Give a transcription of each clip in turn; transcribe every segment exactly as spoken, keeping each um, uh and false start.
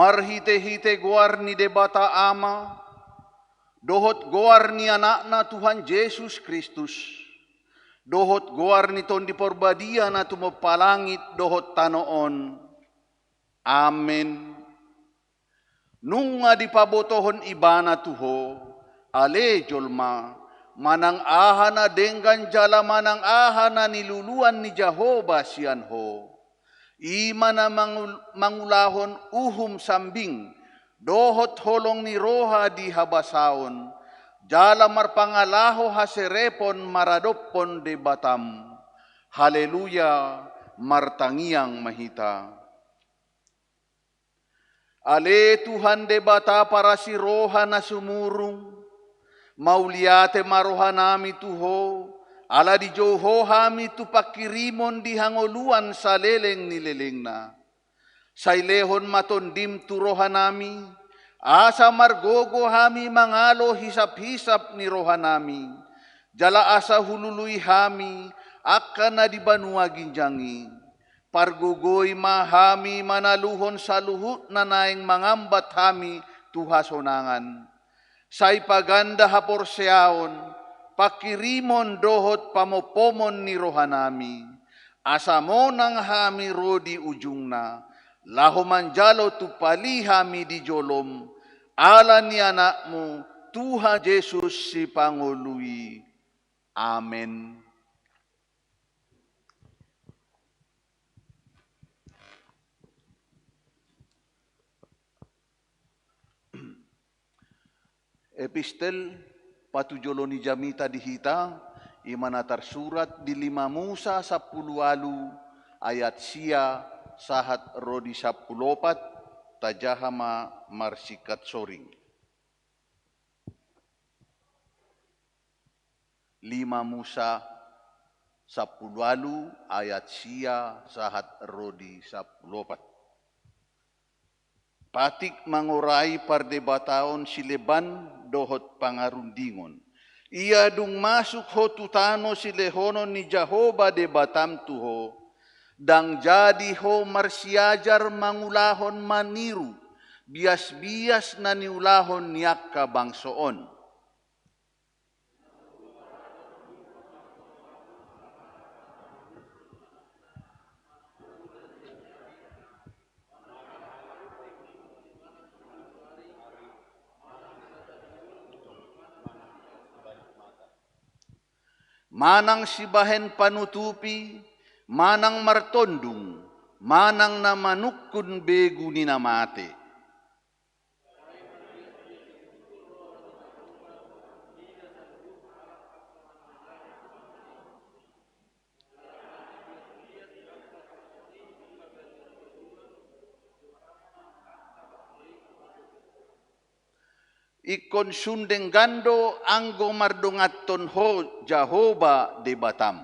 Marhite-hite goar ni Debata Ama, dohot goar ni Anakna Tuhan Jesus Kristus, dohot goar ni Tondi Parbadia na tumompa langit dohot tano on. Amen. Nunga dipabotohon Ibana tu ho, ale jolma, manang aha na denggan jala manang aha na niluluan ni Jahowa sian ho. I ma na mangul-, mangulahon uhum sambing dohot holong ni roha di habasaon, jala marpangalaho haserepon maradophon Debatam. Haleluya, martangiang ma hita. Ale Tuhan Debata parasi roha na sumurung, mauliate ma rohanami tu ho, ala dijou ho hami tu pangkirimon di hangoluan saleleng ni lelengna. Sai lehon ma Tondim tu rohanami, asa margogo hami mangalo hisap-hisap ni rohanami, jala asa hulului hami angka na di banua ginjang i. Pargogoi ma hami manaluhon saluhut na naeng mangambat hami tu hasonangan. Sai paganda haporseaon, pangkirimon dohot pamompomon ni rohanami, asa monang hami ro di ujungna, laho manjalo tumpali hami di jolom, ala ni Anakmu, Tuhan Jesus Sipangolu i. Amen. Epistel patujolo ni jamita di hita, i ma na tarsurat di lima Musa sampulu ualu ayat sia sahat ro di sampulu opat, tajaha ma marsingkat soring. Lima Musa sampulu ualu ayat sia sahat ro di sampulu opat. Patik mangorai pardebataon sileban dohot pangarundingon. Ia dung masuk ho tu tano silehonon ni Jahowa Debatam tu ho, ndang jadi ho marsiajar mangulahon maniru bias-bias na niulahon ni angka bangso on. Manang sibahen panutupi, manang martondung, manang na manungkun begu ni na mate. Ingkon sun denggan do anggo mardonganhon ho Jahowa Debatam.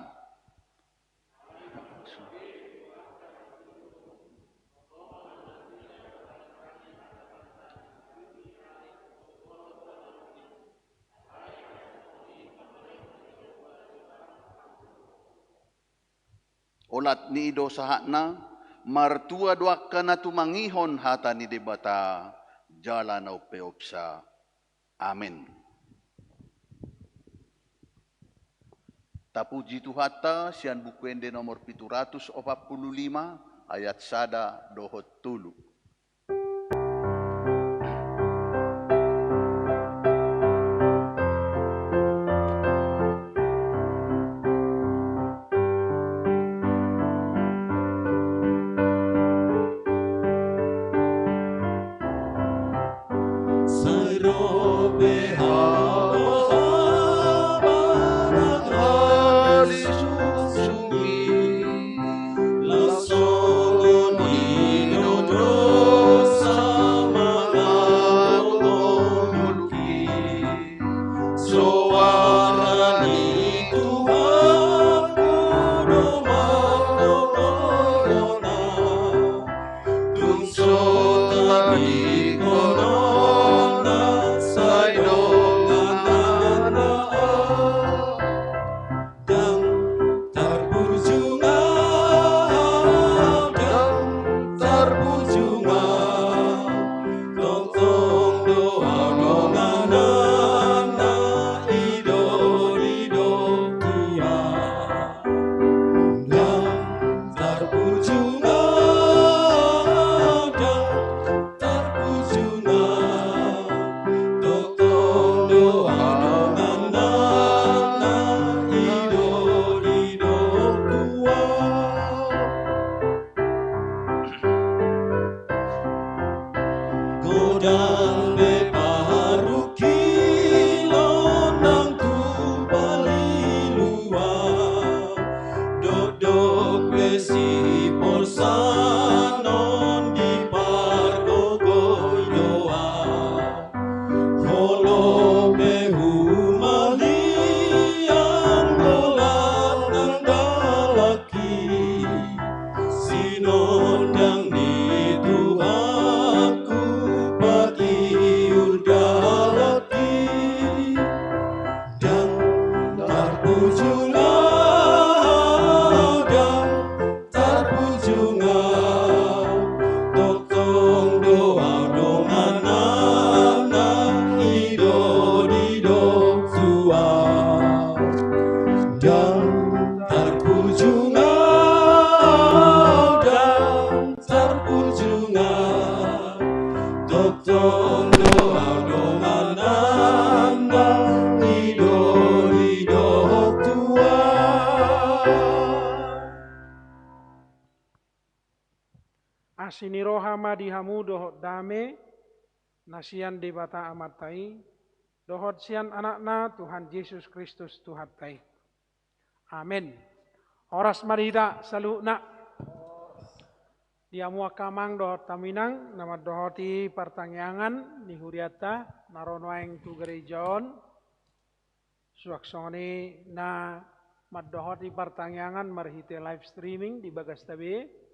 Olat ni i do sahatna, martua do angka na tumangihon hata ni Debata, jala na umpeopsa. Amen. Tapuji Tuhanta, sian Buku Ende nomor pitu ratus opat pulu lima, ayat sada dohot tolu. Tarpujung au, ndang tarpujung au, tongtong do au donganan na nidok-nidok tu au. Ndang tarpujung au, ndang tarpujung au, tongtong do au donganan na nidok-nidok tu au. Asi ni roha ma di hamu dohot dame na sian Debata Amanta i, dohot sian Anakna Tuhan Jesus Kristus Tuhanta i. Amen. Horas ma di hita saluhutna. Di hamu angka amang dohot hamu inang na mandohoti partangiangan ni hurianta na ro nuaeng tu gareja on, suang songon i na mandohoti partangiangan marhite live streaming di bagasta be.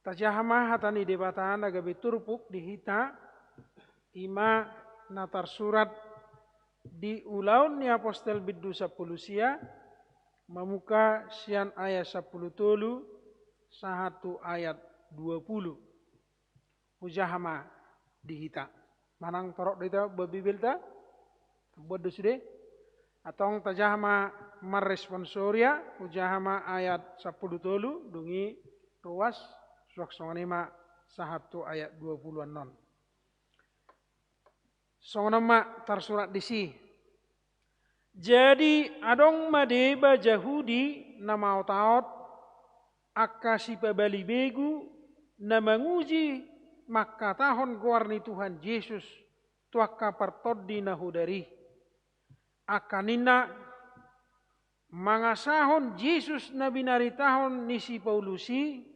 Tajaha ma hata ni Debata na gabe turpuk di hita, i ma na tarsurat di Ulaon ni Apostel bindu sampulu sia, mamungka sian ayat sampulu tolu sahat tu ayat dua pulu. Hujaha ma di hita. Manang torop do hita buat Bibelta? Buat do sude? Antong tajaha ma marresponsoria, hujaha ma ayat sampulu tolu, dung i ruas, suang songon i ma sahat tu ayat dua pulu annon. Songon on ma tarsurat disi. Jadi adong ma deba Jahudi na maotaot, angka sipabali begu, na manguji mangkatahon goar ni Tuhan Jesus tu angka partondi na hodar i. Angka ninna, mangasahon Jesus na binaritahon ni si Paulus i,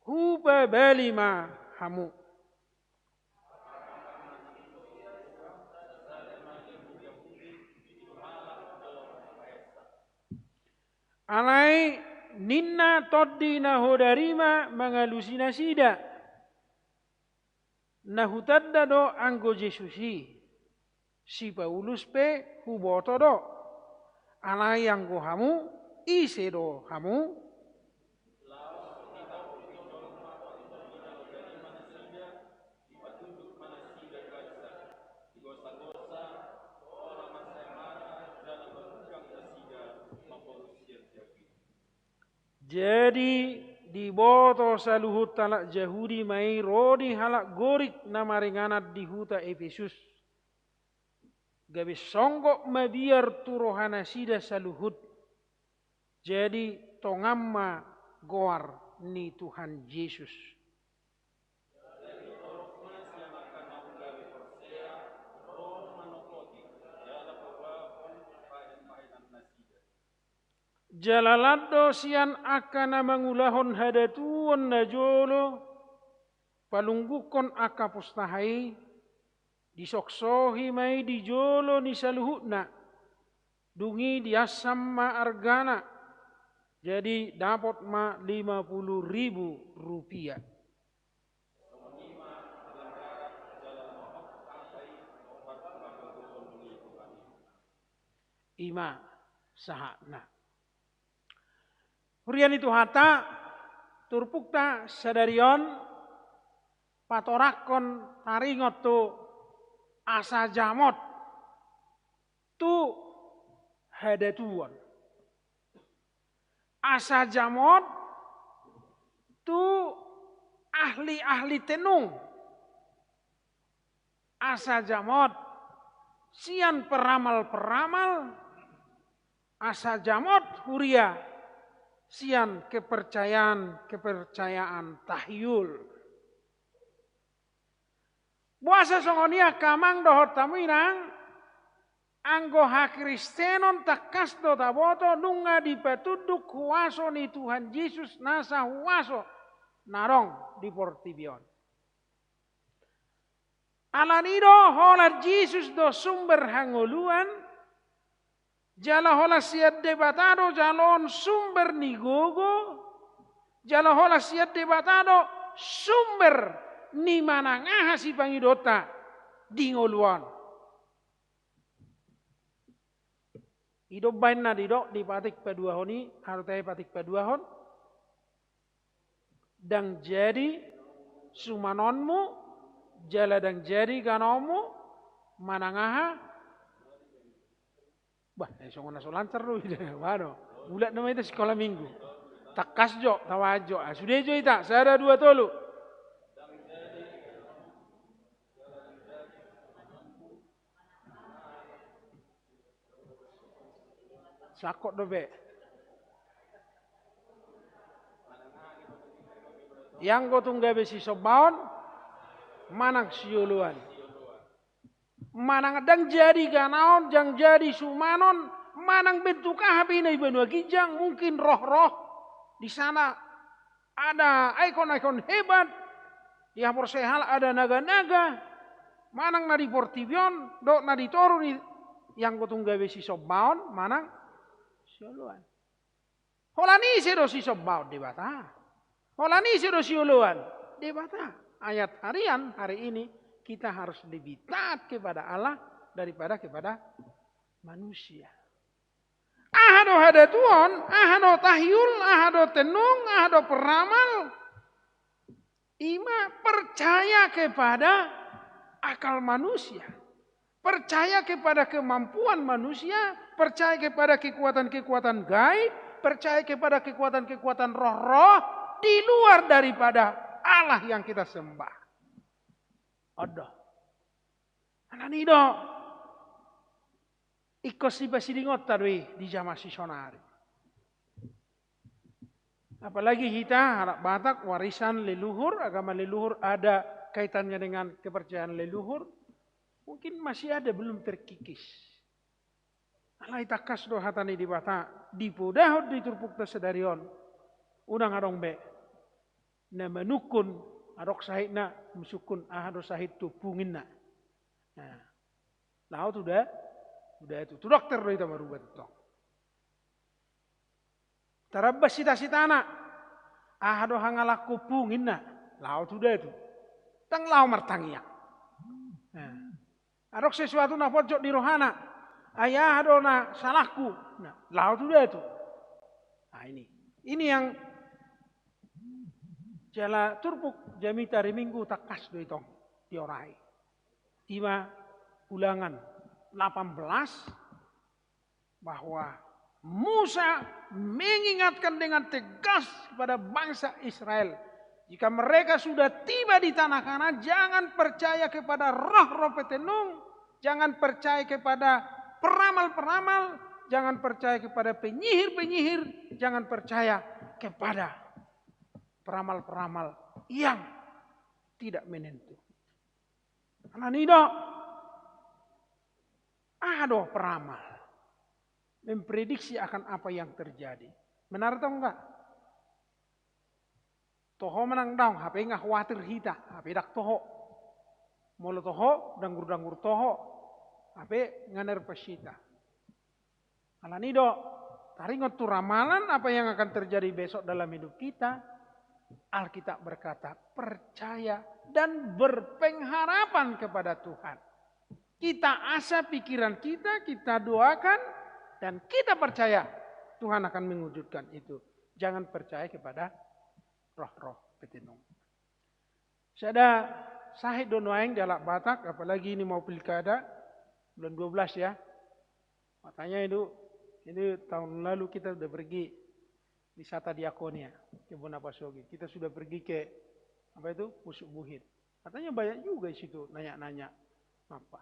hupabali ma hamu. Alai ninna tondi na hodar i ma mangalusi nasida. Na hutanda do anggo Jesus i, si Paulus pe huboto do. Alai anggo hamu, ise do hamu? Jadi diboto saluhut halak Jahudi ma i ro di halak Gorik na maringanan di huta Epesus. Gabe songgop mabiar tu roha nasida saluhut. Jadi tongan ma goar ni Tuhan Jesus. Jala lan do sian angka na mangulahon hadatuon na jolo palungguhon angka pustaha i, disoksohi ma i di jolo ni saluhutna, dung i diansam ma argana, jadi dapot ma lima puluh ribu rupiah. I ma sahatna. Huria ni Tuhanta, turpukta sadari on patorangkon taringot tu asa jamot tu hadatuon. Asa jamot tu ahli-ahli tenung. Asa jamot sian peramal-peramal, asa jamot huria sian kepercayaan-kepercayaan tahiul. Boasa songon i angka amang dohot hamu inang, anggo hakristenon tangkas do taboto nunga dipatunduk huaso ni Tuhan Jesus nasa huaso na adong di portibi on. Alani do holan Jesus do sumber hangoluan, jala holan sian Debata do jaloon sumber ni gogo, jala holan sian Debata do sumber ni manang aha sipangidoonta di ngolu on. I do umbahen na didok di patik paduahon i, aha do tahe patik paduahon? Ndang jadi sumanonmu, jala ndang jadi ganaonmu, manang aha? Bah, eh, songon na so lancar do ida. Waduh, bulat nama ita sikola minggu. Tangkas jo, tawajo. Ah, sude jo ita, sada, dua, tolu. Sangkot dope. Ianggo tung gabe sisombaon, manang sioloan. Manang ndang jadi ganaon, ndang jadi sumanon, manang bentuk aha pe na di banua ginjang, mungkin roh-roh di sana ada ikon-ikon hebat, di haporsea halak ada naga-naga, manang na di portibi on, dohot na di toru ni, ianggo tung gabe sisombaon, manang sioloan. Holan ise do sisombaon? Debata. Holan ise do sioloan? Debata. Ayat harian hari ini, kita harus lebih taat kepada Allah daripada kepada manusia. Aha do hadatuon, aha do tahiul, aha do tenung, aha do peramal, ima percaya kepada akal manusia, percaya kepada kemampuan manusia, percaya kepada kekuatan-kekuatan gaib, percaya kepada kekuatan-kekuatan roh-roh di luar daripada Allah yang kita sembah. Odo. Alani do, ingkon sipasidingonta do i di jaman sisonari. Apalagi hita halak Batak, warisan leluhur, agama leluhur, ada kaitannya dengan kepercayaan leluhur, mungkin masih ada belum terkikis. Alai tangkas do hata ni Debata dipodahon di turpukta sadari on. Unang adong be na manungkun, adong sahitna, misungkun aha do sahit tu ompung ninna. Nah, laho tu da-, tu datu, tu dokter do ita marubat tong. Tarambas sitasitana, aha do hangalangku ompung ninna, laho tu datu. Ndang laho martangiang. Nah. Adong sesuatu na ponjot di rohana, ai aha do na salahku, nah, laho tu datu. Nah, ini. Ini yang jala turpuk jamita ari Minggu tangkas do i tong diorai. Ima Ulangan delapan belas, bahwa Musa mengingatkan dengan tegas kepada bangsa Israel, jika mereka sudah tiba di tanah Kanaan, jangan percaya kepada roh-roh petenung, jangan percaya kepada peramal-peramal, jangan percaya kepada penyihir-penyihir, jangan percaya kepada peramal-peramal yang tidak menentu. Alani do, aha do peramal? Memprediksi akan apa yang terjadi. Benar atau enggak? Toho manang daong, hape nga khawatir hita, hape ndang toho. Molo toho, danggur-danggur toho, hape nga nervous hita. Alani do, taringot tu ramalan apa yang akan terjadi besok dalam hidup kita, Alkitab berkata, percaya dan berpengharapan kepada Tuhan. Kita asa pikiran kita, kita doakan, dan kita percaya Tuhan akan mewujudkan itu. Jangan percaya kepada roh-roh petenung. Sada sahit do nuaeng di halak Batak, apalagi ini mau pilkada, bulan dua belas ya. Makanya itu, ini tahun lalu kita udah pergi wisata di Akonia, ke Bona Pasogi. Kita sudah pergi ke, apa itu, Pusuk Buhit. Katanya banyak juga di situ nanya-nanya apa.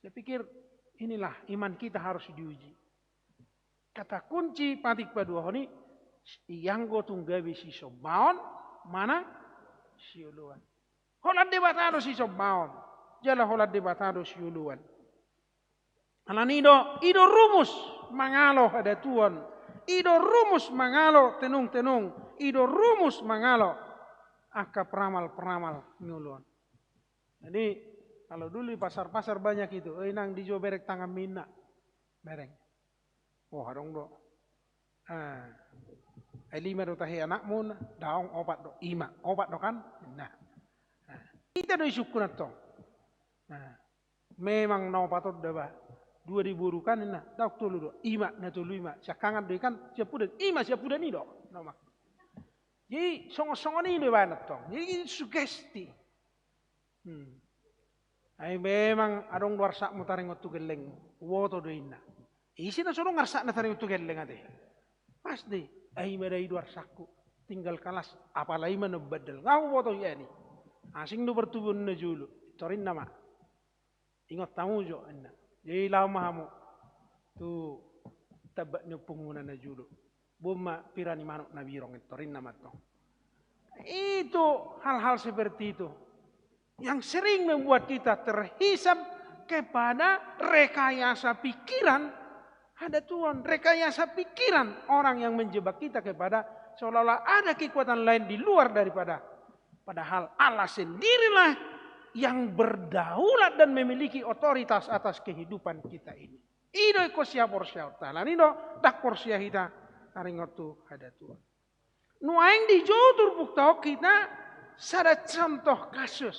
Saya pikir inilah iman kita harus diuji. Kata kunci patik paduahon i, ianggo tung gabe sisombaon, manang sioloan. Holan Debata do sisombaon, jala holan Debata do sioloan. Alani do, i do rumus mangalo hadatuon, i do rumus mangalo tenung-tenung, i do rumus mangalo angka peramal-peramal ni oloan. Jadi, kalau dulu di pasar-pasar banyak itu, "Eh, Inang, di jo bereng tanganmi?" Ninna. Bereng. Oh, adong do. Ah. Ai lima do tahe anakmu, ninna. Daong, opat do. Ima, opat do kan? Nah. Nah. Hita do isungkun antong. Nah. Memang na opat on da, bah. Dua diborukan ninna, daong tolu do. Ima na tolu ima, siangkangan do i kan, siampudan. Ima siampudan i do. Nama. Jadi songon-songon i do baen antong. Jadi sugesti. Hmm. Ai memang adong do arsakmu taringot tu gellengmu. Huboto do inna. Ise na so adong arsakna taringot tu gelleng ate. Pasti. Ai ima da i do arsakku. Tinggal kalas. Apala ima na bandal. Nga huboto i ani. Asing do partubuan na jolo. Torinna ma. Ingot hamu jo, inna. Jadi laho ma hamu tu tambak ni ompungmuna na jolo. Boan ma pira ni manuk na birong i, torinna ma antong. Itu hal-hal seperti itu yang sering membuat kita terhisap kepada rekayasa pikiran hadatuan, rekayasa pikiran orang yang menjebak kita kepada seolah-olah ada kekuatan lain di luar daripada Padahal Allah sendirilah yang berdaulat dan memiliki otoritas atas kehidupan kita ini. I do ingkon sihaporseaonta, alani do ndang porsea hita taringot tu hadatuan. Nuaeng dijou turpukta on hita sada contoh kasus.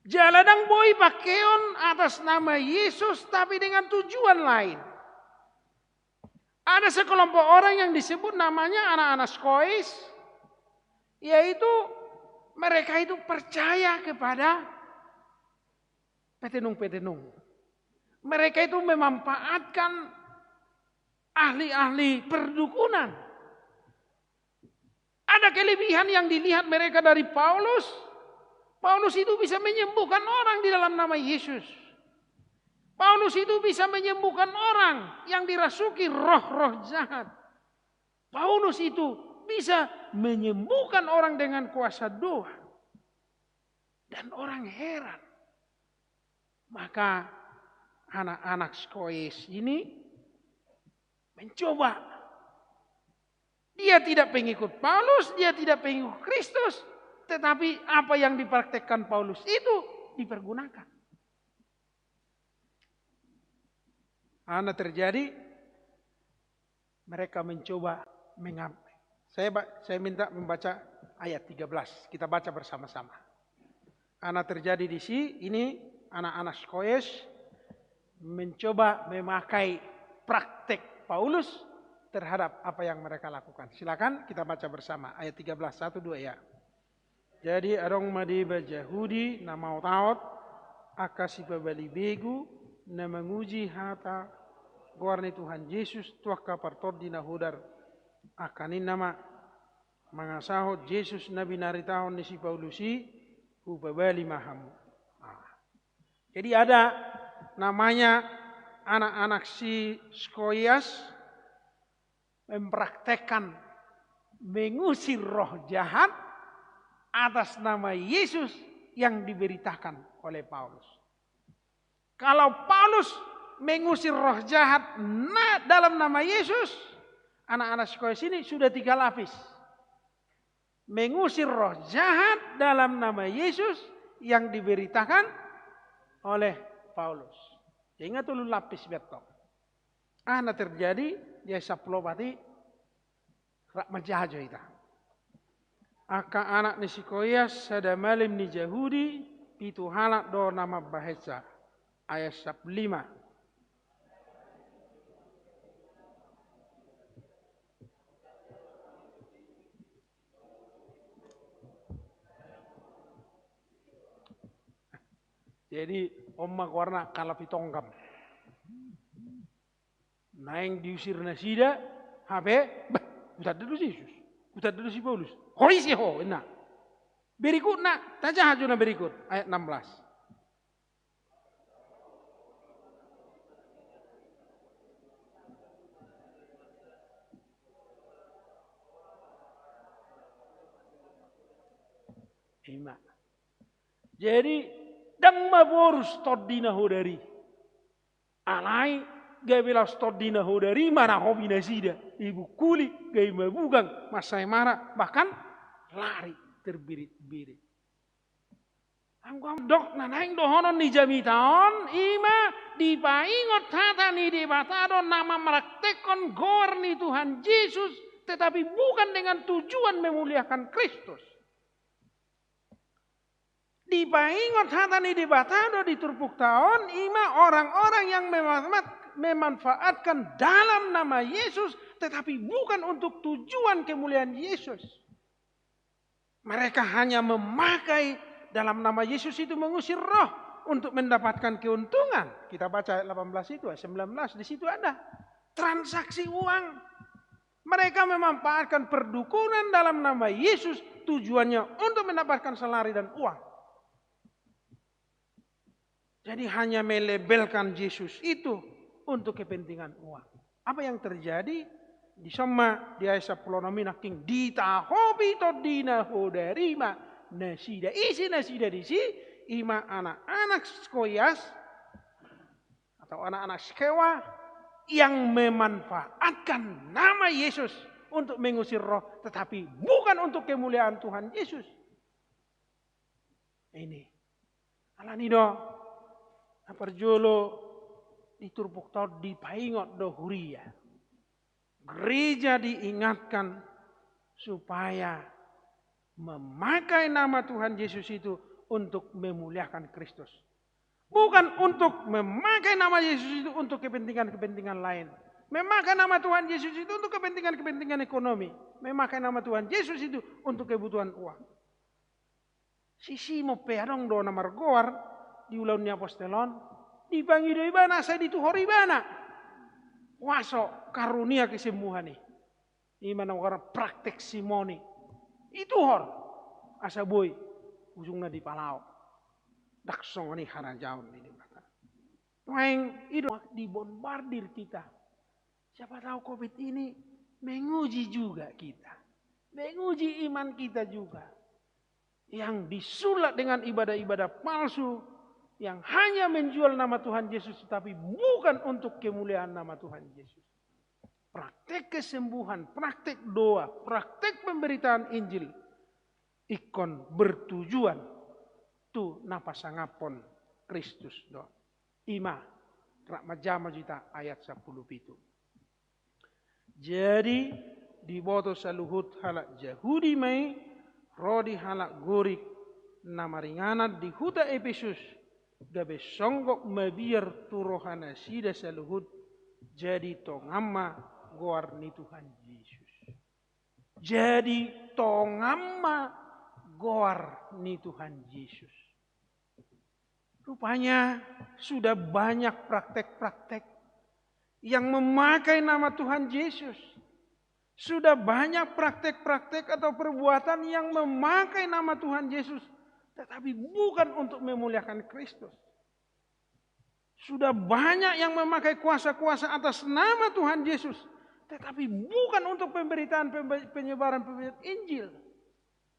Jala ndang boi pangkeon atas nama Yesus, tapi dengan tujuan lain. Ada sekelompok orang yang disebut namanya anak-anak Skois, yaitu mereka itu percaya kepada petenung-petenung. Mereka itu memanfaatkan ahli-ahli perdukunan. Ada kelebihan yang dilihat mereka dari Paulus. Paulus itu bisa menyembuhkan orang di dalam nama Yesus. Paulus itu bisa menyembuhkan orang yang dirasuki roh-roh jahat. Paulus itu bisa menyembuhkan orang dengan kuasa doa. Dan orang heran. Maka anak-anak Skois ini mencoba. Dia tidak pengikut Paulus, dia tidak pengikut Kristus, tetapi apa yang dipraktekkan Paulus itu dipergunakan. Karena terjadi, mereka mencoba mengam-, saya ba-, saya minta membaca ayat tiga belas. Kita baca bersama-sama. Karena terjadi di si-, ini anak-anak Skois mencoba memakai praktek Paulus terhadap apa yang mereka lakukan. Silakan kita baca bersama ayat tiga belas, satu, dua, ya. Jadi adong ma deba Jahudi na maotaot angka sipabali begu na manguji hata goar ni Tuhan Jesus tu angka partondi na hodar, angka ninna ma, mangasahon Jesus na binaritahon ni si Paulus i, hupabali ma hamu. Ah. Jadi ada namanya anak-anak si Skoias mempraktekkan mengusir roh jahat atas nama Yesus yang diberitakan oleh Paulus. Kalau Paulus mengusir roh jahat na-, dalam nama Yesus, anak-anak Skois ini sudah tiga lapis. Mengusir roh jahat dalam nama Yesus yang diberitakan oleh Paulus. Jadi nga tolu lapis be antong. Aha na terjadi di ayat sampulu opat i, rap manjaha jo hita. Angka anak ni si Skoias, sada malim ni Jahudi, pitu halak do na mambahensa. Ayat sampulu lima. Jadi on ma goarna kalap i tonggam. Naeng diusir nasida, hape, bah, hutanda do si Jesus, hutanda do si Paulus. Ho ise ho, ninna. Berikutna, tajaha jo na berikut, ayat enam belas. Ima. Jadi, ndang maborus tondi na hodar i. Alai, gabe laos tondi na hodar i manahopi nasida. Dibungkuli, gabe mabugang, mansai mara, bahkan lari terbirit-birit. Anggo dok na naeng dohonon ni jamita on, ima dipaingot hata ni Debata do na mempraktekkon goar ni Tuhan Jesus, tetapi bukan dengan tujuan memuliakan Kristus. Dipaingot hata ni Debata do di turpukta on, ima orang-orang yang memat-, memanfaatkan dalam nama Yesus, tetapi bukan untuk tujuan kemuliaan Yesus. Mereka hanya memakai dalam nama Yesus itu mengusir roh untuk mendapatkan keuntungan. Kita baca ayat delapan belas itu, ayat sembilan belas, di situ ada transaksi uang. Mereka memanfaatkan perdukunan dalam nama Yesus, tujuannya untuk mendapatkan salari dan uang. Jadi hanya melabelkan Yesus itu untuk kepentingan uang. Apa yang terjadi? Dison ma di ayat sampulu onom i nangkin, ditahopi tondina hodari ma nasida. Ise nasida disi? Ima anak-anak Skoias atau anak-anak Skewa yang memanfaatkan nama Yesus untuk mengusir roh, tetapi bukan untuk kemuliaan Tuhan Yesus. Ini. Alani do, na parjolo di turpukta on dipaingot do huria. Gereja diingatkan supaya memakai nama Tuhan Yesus itu untuk memuliakan Kristus. Bukan untuk memakai nama Yesus itu untuk kepentingan-kepentingan lain. Memakai nama Tuhan Yesus itu untuk kepentingan-kepentingan ekonomi. Memakai nama Tuhan Yesus itu untuk kebutuhan uang. Si Simon pe adong do na margoar di Ulaon ni Apostel on, dipangido ibana asa dituhor ibana kuaso karunia kesembuhan i. Ima na goar praktek Simoni. Dituhor asa boi ujungna dipalaho. Ndang songon i harajaon ni Debata. Nuaeng i do dibombardir kita. Siapa tahu covid ini menguji juga kita. Menguji iman kita juga. Yang disulap dengan ibadah-ibadah palsu, yang hanya menjual nama Tuhan Yesus tetapi bukan untuk kemuliaan nama Tuhan Yesus. Praktek kesembuhan, praktek doa, praktek pemberitaan Injil ingkon bertujuan tu na pasangaphon Kristus do. Ima, rap manjama jo hita ayat sampulu pitu. Jadi, diboto saluhut halak Jahudi ma i ro di halak Gorik na maringanan di huta Epesus, gabe songgop mabiar tu rohanasida saluhut, jadi tongan ma goar ni Tuhan Jesus. Jadi tongan ma goar ni Tuhan Jesus. Rupanya sudah banyak praktek-praktek yang memakai nama Tuhan Yesus. Sudah banyak praktek-praktek atau perbuatan yang memakai nama Tuhan Yesus, tetapi bukan untuk memuliakan Kristus. Sudah banyak yang memakai kuasa-kuasa atas nama Tuhan Yesus, tetapi bukan untuk pemberitaan pembe-, penyebaran, pemberitaan Injil.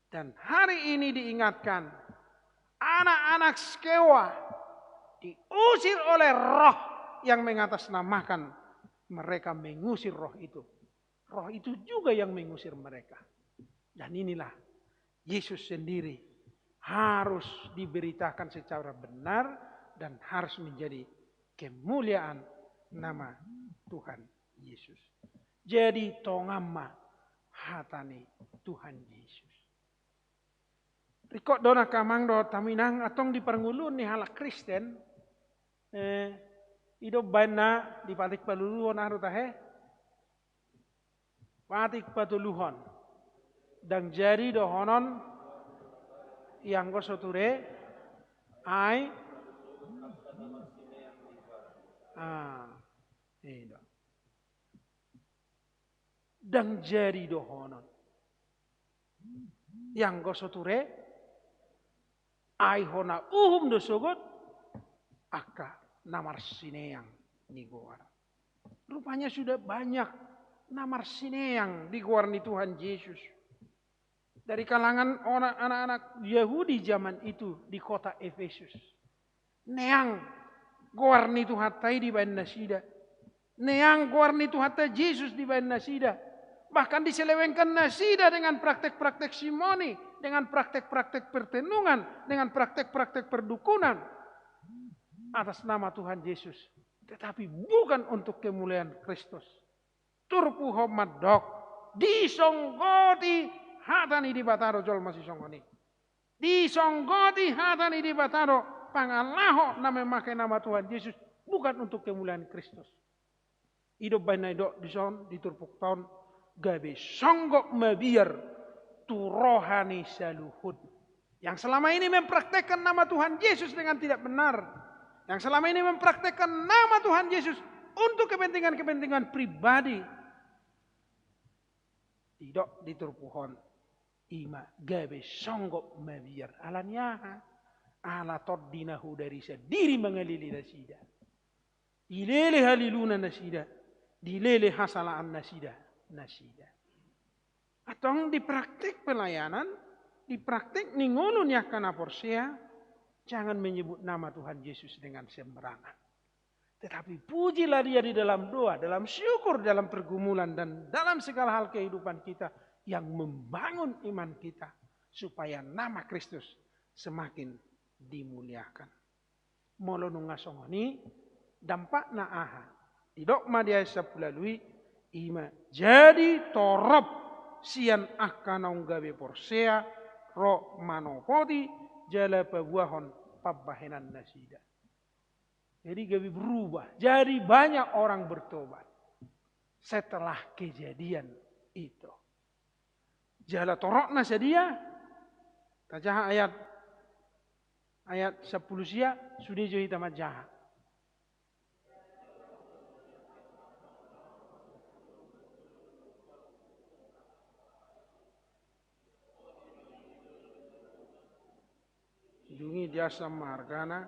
Dan hari ini diingatkan, anak-anak Skewa diusir oleh roh yang mengatasnamakan mereka mengusir roh itu. Roh itu juga yang mengusir mereka. Dan inilah Yesus sendiri harus diberitakan secara benar dan harus menjadi kemuliaan nama Tuhan Yesus. Jadi tongan ma hata ni Tuhan Yesus. Ringkot do nang hamu amang dohot hamu inang, antong di parngoluon ni halak Kristen, eh, i do baen na di patik patoluhon aha do tahe? Patik patoluhon. Ndang jadi dohonon i anggo so ture, ai. Ah, i do. Ndang jadi dohonon i anggo so ture, ai hona uhum do sogot angka na marsineang ni goar. Rupanya sudah banyak na marsineang di goar ni Tuhan Yesus. Dari kalangan ona-, anak-anak Yahudi zaman itu di kota Efesus. Neang goar ni Tuhanta i dibaen nasida. Neang goar ni Tuhanta Jesus dibaen nasida. Bahkan diselewengkan nasida dengan praktek-praktek simoni, dengan praktek-praktek pertenungan, dengan praktek-praktek perdukunan atas nama Tuhan Yesus. Tetapi bukan untuk kemuliaan Kristus. Turpuk on mandok, disomboti hata ni Debata do jolma sisongon i. Disonggoti hata ni Debata do pangalaho na memakai nama Tuhan Yesus, bukan untuk kemuliaan Kristus. I do umbahen na didok dison di turpukta on, gabe songgop mabiar tu roha ni saluhut. Yang selama ini mempraktekkan nama Tuhan Yesus dengan tidak benar, yang selama ini mempraktekkan nama Tuhan Yesus untuk kepentingan-kepentingan pribadi, didok di turpuk on, i ma gabe songgop mabiar. Ala ni aha? Ala tondi na hudari sandiri mangalele nasida. Dilele haliluna nasida, dilele hasalaan nasida, nasida. Antong di praktek pelayanan, di praktek ni ngolu ni angka na porsea, jangan menyebut nama Tuhan Yesus dengan sembarangan. Tetapi pujilah Dia di dalam doa, dalam syukur, dalam pergumulan, dan dalam segala hal kehidupan kita yang membangun iman kita, supaya nama Kristus semakin dimuliakan. Molo nunga songon i, dampakna aha? Didok ma di ayat sampulu ualu i, i ma jadi torop sian angka naung gabe porsea ro manopoti jala paboahon pambahenan nasida. Jadi gabe berubah, jadi banyak orang bertobat setelah kejadian itu. Jala toropna sadia, tajaha ayat, ayat sampulu sia, sude jo hita manjaha. Dungi diasam ma argana.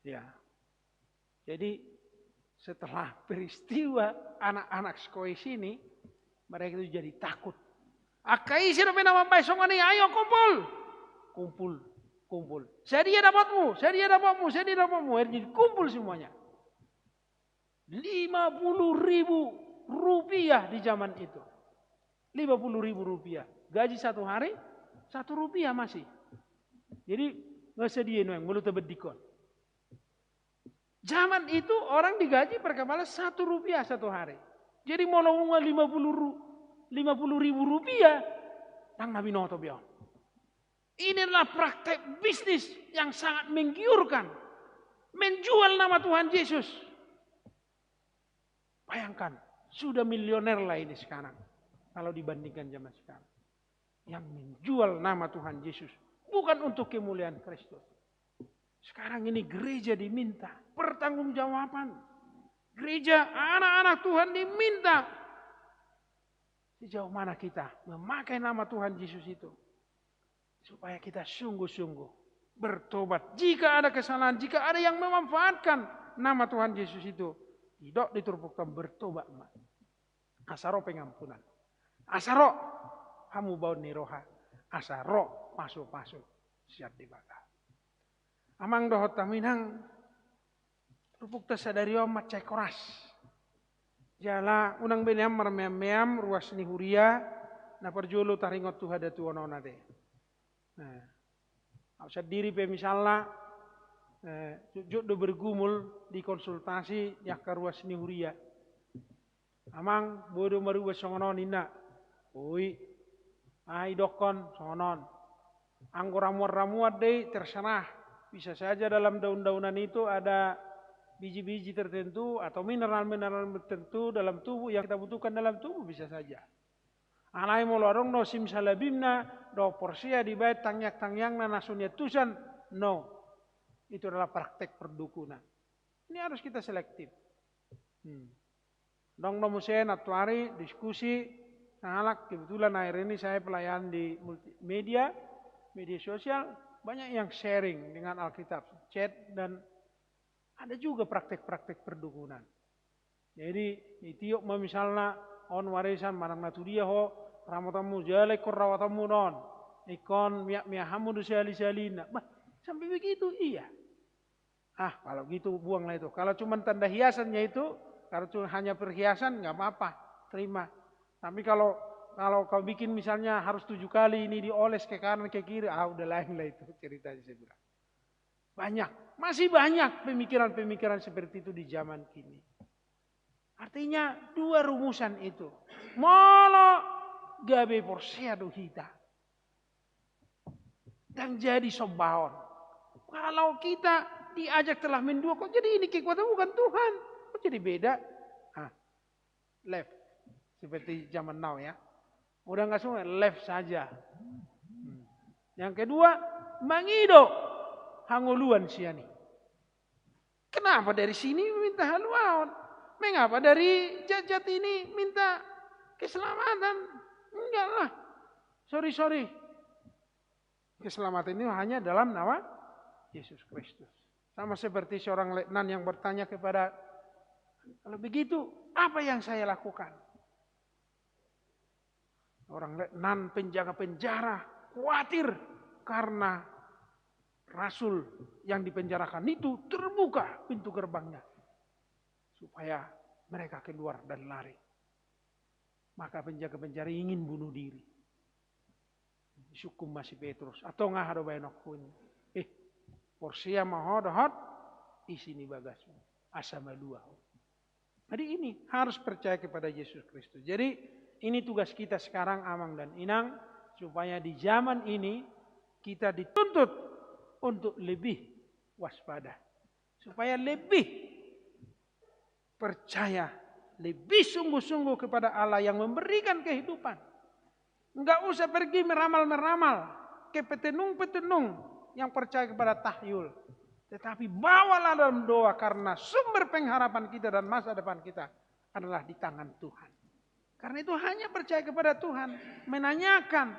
Ya. Jadi setelah peristiwa anak-anak Skoes ini, mereka itu jadi takut. Angka ise dope na mambahen songon i, ayo kumpul. Kumpul, kumpul. Sadia dapotmu, sadia dapotmu, sadia dapotmu. Akhirnya dikumpul semuanya. Lima puluh ribu rupiah di zaman itu. Lima puluh ribu rupiah. Gaji satu hari, satu rupiah masih. Jadi, nggak sadia nuaeng, molo tabandingkon. Zaman itu orang digaji per kepala satu rupiah satu hari. Jadi molo nunga lima puluh ru-, lima puluh ribu rupiah, ndang na binoto be on. Ini adalah praktek bisnis yang sangat menggiurkan. Menjual nama Tuhan Yesus. Bayangkan, sudah milioner lah ini sekarang. Kalau dibandingkan zaman sekarang. Yang menjual nama Tuhan Yesus. Bukan untuk kemuliaan Kristus. Sekarang ini gereja diminta pertanggungjawaban. Gereja, anak-anak Tuhan diminta. Sejauh mana kita memakai nama Tuhan Yesus itu? Supaya kita sungguh-sungguh bertobat. Jika ada kesalahan, jika ada yang memanfaatkan nama Tuhan Yesus itu, didok di turpukta on, bertobat ma. Asa ro pengampunan. Asa ro hamubaon ni roha. Asa ro pasu-pasu sian Debata. Amang dohot hamu inang, turpukta sadari on mansai horas. Jala unang be nian marmeam-meam ruas ni huria, na parjolo taringot tu hadatuhon on ate. Nah, au sandiri pe misalna, eh, jotjot do bergumul di konsultasi di angka ruas ni huria. Amang, boi do maruas songon on ninna. Boi. Ai didokkon songon on. Anggo ramuan-ramuan do i terserah. Bisa saja dalam daun-daunan itu ada biji-biji tertentu atau mineral-mineral tertentu dalam tubuh yang kita butuhkan dalam tubuh, bisa saja. Alai molo adong do simsalabimna, dohot porsea dibaen tangiang-tangiangna na so niantusan, no. Itu adalah praktek perdukunan. Ini harus kita selektif. Hmm. Adong do muse nantuari diskusi, sahalak kebetulan akhir ini saya pelayan di multimedia, media sosial, banyak yang sharing dengan Alkitab, chat, dan ada juga praktek-praktek perdukunan. Jadi, ditiop ma misalna, on warisan manang na tu dia ho, ramotonmu, jala ingkon ramotonmu do on. Ingkon miak-miahanmu do sahali-sahali ninna. Bah, sampai begitu, iya. Ah, kalau gitu buanglah itu. Kalau cuma tanda hiasannya itu, kalau cuma hanya perhiasan, nggak apa-apa, terima. Tapi kalau, kalau kau bikin misalnya harus tujuh kali ini dioles ke kanan, ke kiri, ah, udah lain lah itu ceritanya, saya bilang. Banyak, masih banyak pemikiran-pemikiran seperti itu di zaman kini. Artinya, dua rumusan itu. Molo gabe porsea do hita. Ndang jadi sombaon. Kalau kita diajak telah mendua, kok jadi ini kekuatan? Bukan Tuhan. Kok jadi beda? Ah, left. Seperti zaman now ya. Udah nggak semua, left saja. Hmm. Yang kedua, mangido hangoluan sian i. Kenapa dari sini minta haluaon? Mengapa dari jat-jat ini minta keselamatan? Enggak lah. Sorry, sorry. Keselamatan ini hanya dalam nama Yesus Kristus. Sama seperti seorang letnan yang bertanya kepada, "Kalau begitu, apa yang saya lakukan?" Orang letnan penjaga penjara khawatir karena rasul yang dipenjarakan itu terbuka pintu gerbangnya supaya mereka keluar dan lari. Maka penjaga penjara ingin bunuh diri. Disungkun ma si Petrus, "Antong aha do baenonku?" "Eh, porsea ma ho dohot isi ni bagasmu, asa malua ho." Jadi ini harus percaya kepada Yesus Kristus. Jadi ini tugas kita sekarang, Amang dan Inang, supaya di zaman ini kita dituntut untuk lebih waspada, supaya lebih percaya, lebih sungguh-sungguh kepada Allah yang memberikan kehidupan. Nggak usah pergi meramal-meramal ke petenung-petenung yang percaya kepada tahyul. Tetapi bawalah dalam doa, karena sumber pengharapan kita dan masa depan kita adalah di tangan Tuhan. Karena itu hanya percaya kepada Tuhan, menanyakan,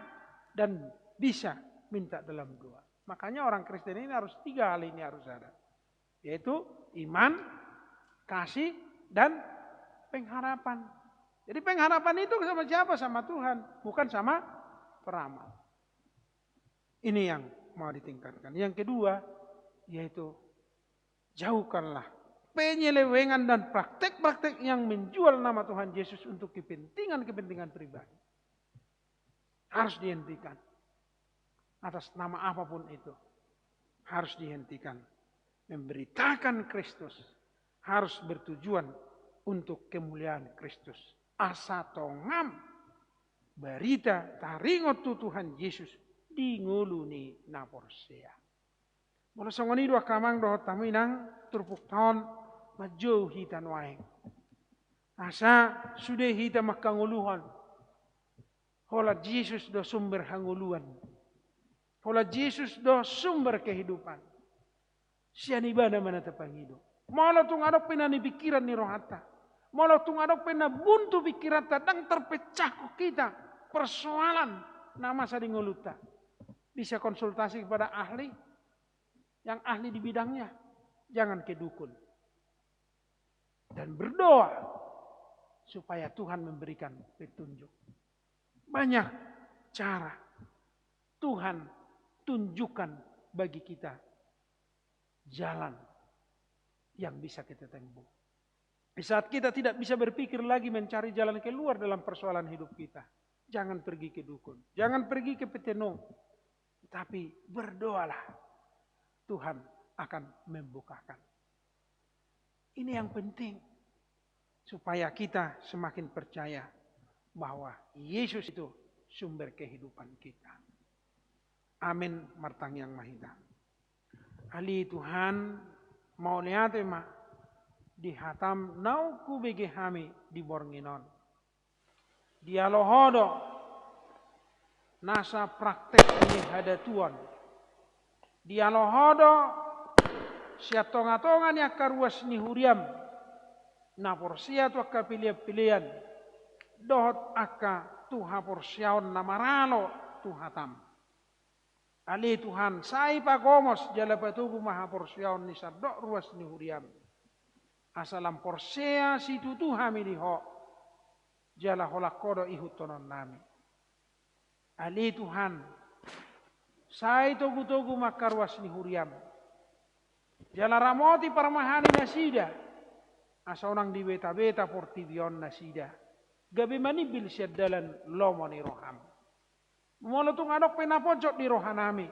dan bisa minta dalam doa. Makanya orang Kristen ini harus tiga hal ini harus ada. Yaitu iman, kasih, dan pengharapan. Jadi pengharapan itu sama siapa? Sama Tuhan, bukan sama peramal. Ini yang mau ditingkatkan. Yang kedua, yaitu jauhkanlah penyelewengan dan praktek-praktek yang menjual nama Tuhan Yesus untuk kepentingan-kepentingan pribadi. Harus dihentikan. Atas nama apapun itu, harus dihentikan. Memberitakan Kristus harus bertujuan untuk kemuliaan Kristus. Asa tonggam barita taringot tu Tuhan Yesus di ngolu ni na porsea. Molo songon i do angka amang dohot hamu inang, turpukta on manjou hita nuaeng. Asa sude hita manghangoluhon. Holan Jesus do sumber hangoluan. Holan Jesus do sumber kehidupan. Sian ibana ma na tapangido. Molo tung adong pe na nipingkiran ni rohanta, molo tung adong pe na buntu pingkiranta, ndang terpecahkon hita persoalan na masa di ngolunta, bisa konsultasi kepada ahli yang ahli di bidangnya. Jangan ke dukun. Dan berdoa supaya Tuhan memberikan petunjuk. Banyak cara Tuhan tunjukkan bagi kita jalan yang bisa kita tempuh. Di saat kita tidak bisa berpikir lagi mencari jalan keluar dalam persoalan hidup kita, jangan pergi ke dukun, jangan pergi ke petenung, tapi berdoalah, Tuhan akan membukakan. Ini yang penting, supaya kita semakin percaya bahwa Yesus itu sumber kehidupan kita. Amin. Martangiang ma hita. Ale Tuhan, mauliate ma di hataM naung hubege hami di borngin on. Dialo Ho do nasa praktek ni hadatuon. Dialo Ho do sian tongatonga ni angka ruas ni huriaM na porsea tu angka peleanpelean dohot angka tu haporseaon na maralo tu hataM. Ale Tuhan, sai pagomos jala patogu ma haporseaon ni sandok ruas ni huriaM, asa lam porsea situtu hami di Ho, jala holan Ho do ihuthononnami. Ale Tuhan, sai togutogu ma angka ruas ni huriaM, jala ramoti parmahani nasida, asa unang dibetabeta portibi on nasida, gabe manimbil sian dalan lomo ni rohaM. Molo tung adong pe na ponjot di rohanami,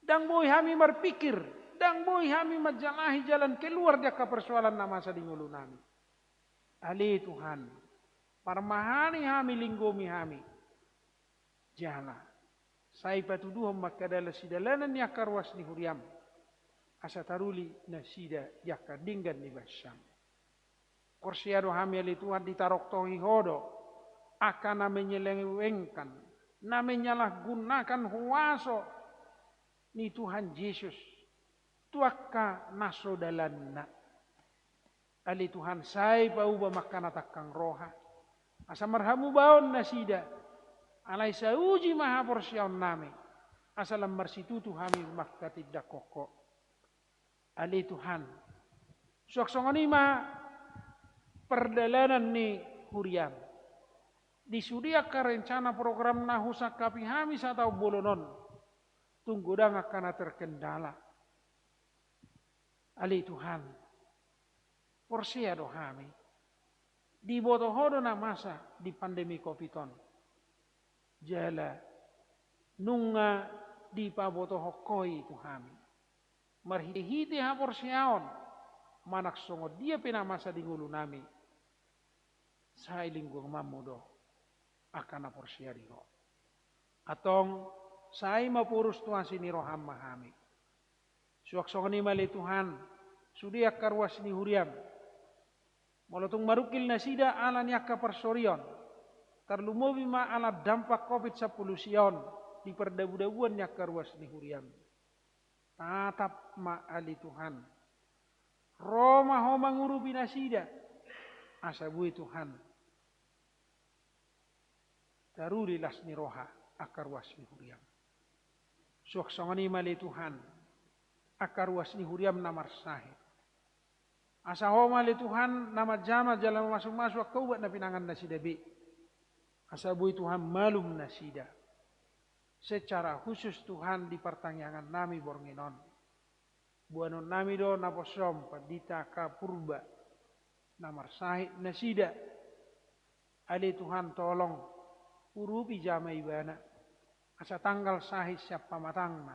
ndang boi hami marpingkir, ndang boi hami manjalahi jalan keluar di angka persoalan na masa di ngolunami. Ale Tuhan, parmahani hami, linggomi hami, Jala sai patuduhon ma angka dalan sidalanan ni angka ruas ni huriam, asa taruli nasida di angka denggan ni bangsam. Porsea do hami ale Tuhan ditarongtongi Ho do angka na menyelewengkan, na menyalahgunakan huaso ni Tuhan Jesus tu angka na so dalanna. Ale Tuhan, sai pauba ma angka na tangkang roha, asa marhamubaon nasida, alai sai uji ma haporseaonnami, asa lam marsitutu hami mangkatindangkon Ho. Ale Tuhan, suang songon i ma pardalanan ni huriam. Di sude angka rencana program na husangkapi hami sataon bolon on, tung godang angka na terkendala. Ale Tuhan, porsea do hami, diboto Ho do na masa di pandemi covid on. Jala nunga dipabotohon Ho i tu hami marhitehite haporseaon, manang songon dia pe na masa di ngolunami, sai linggomanmu do angka na porsea di Ho. Antong, sai maporus tu asi ni roham ma hami. Suang songon i ma ale Tuhan, sude angka ruas ni huriam, molo tung marungkil nasida ala ni angka parsorion, tarlumobi ma ala dampak covid sampulu sia on di pardabudabuan ni angka ruas ni huriam, tatap ma ale Tuhan, ro ma Ho mangurupi nasida, asa boi Tuhan taruli las ni roha angka ruas ni huriam. Suang songon i ma ale Tuhan, angka ruas ni huriam na marsahit, asa Ho ma ale Tuhan na manjama jala mamasumasu angka ubat na pinangan nasida be, asa boi Tuhan malum nasida. Secara khusus Tuhan di partangiangannami borngin on, boanonnami do naposom Pandita K. Purba na marsahit nasida. Ale Tuhan, tolong urupi jama ibana, asa tanggal sahit sian pamatangna,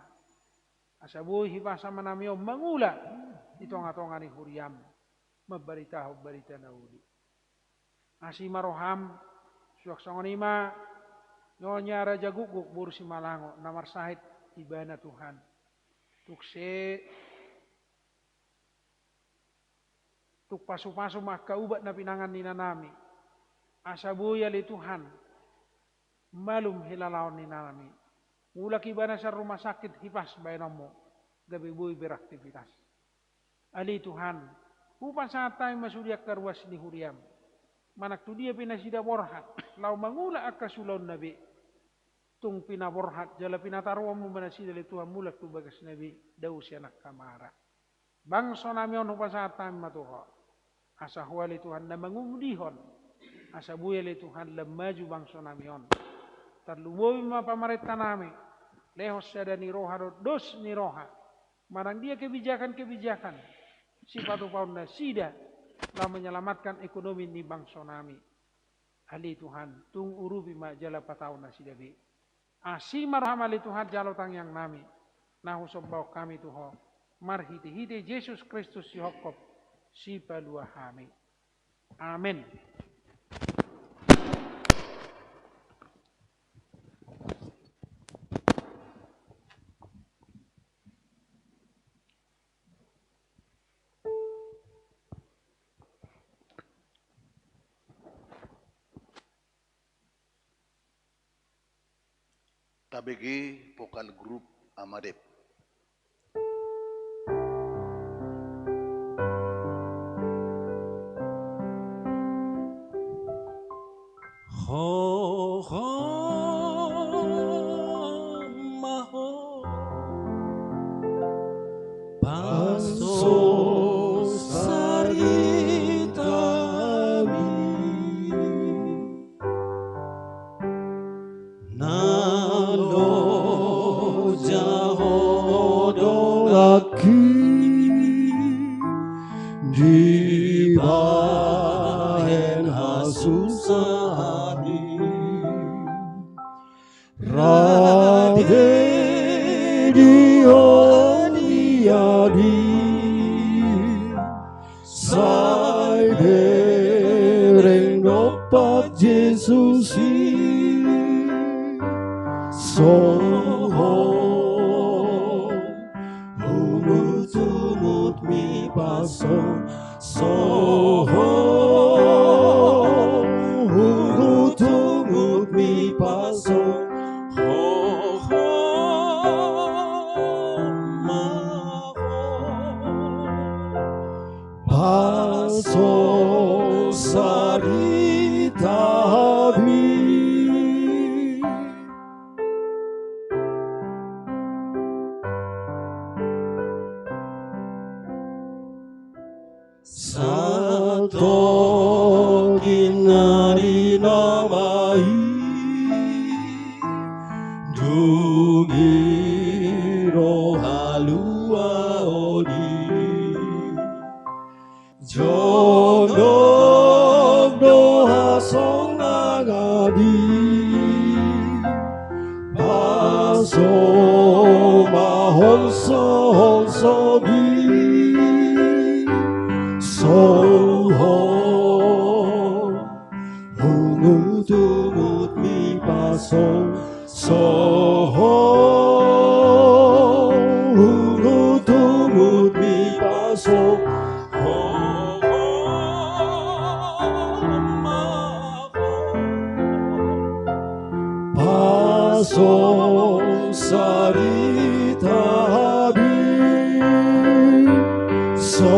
asa boi hipasamanami on mangula di tongatonga ni huriam, mambaritahon barita na uli. Asi ma roham. Suang songon i ma Nyonya Raja Gukguk boru Simalango na marsahit ibana Tuhan. Tung se, tung pasupasu ma angka ubat na pinangan ni inanami, asa boi ale Tuhan malum hilalaon ni inanami. Mulak ibana sian rumah sakit, hipas baenonmu, gabe boi beraktivitas. Ale Tuhan, hupasahat hami ma sude angka ruas ni huriam, manang tu dia pe nasida borhat laho mangula angka sulaonna be, tung pinaborhat jala pinataruhonmu ma nasida ale Tuhan mulak tu bagasna be, dao sian angka mara. Bangsonami on hupasahat hami ma tu Ho, asa Ho ale Tuhan na mangumdihon, asa boi ale Tuhan lam maju bangsonami on. Tarlumobi ma pamarentanami, lehon sada ni roha dohot dos ni roha, manang dia kebijakan-kebijakan sipatupaon nasida laho menyelamatkan ekonomi ni bangsonami. Ale Tuhan, tung urupi ma jala patau nasida be. Asi ma roham ale Tuhan, jalo tangiangnami na husombahon hami tu Ho marhitehite Jesus Kristus sihophop Sipalua hami. Amen. Tabege vokal grup Amadep. Ho, ho, ma ho. Pansos saritami. Na loja ho donganki dibahen hasusaan i. Tragedi on ia di sai bereng dompak Jesus i. So, so ho, ungut-ungut mi paso, ho, ho, ma ho. Paso saritabi. Satongkin ari na ma i, dung i ro haluaon i. Jonok do hasonangan i, paso ma holso-holso i, so ho, ungut-ungut mi paso, so ho, ungut-ungut mi paso, ho, ho, ma ho. Paso saritabi, so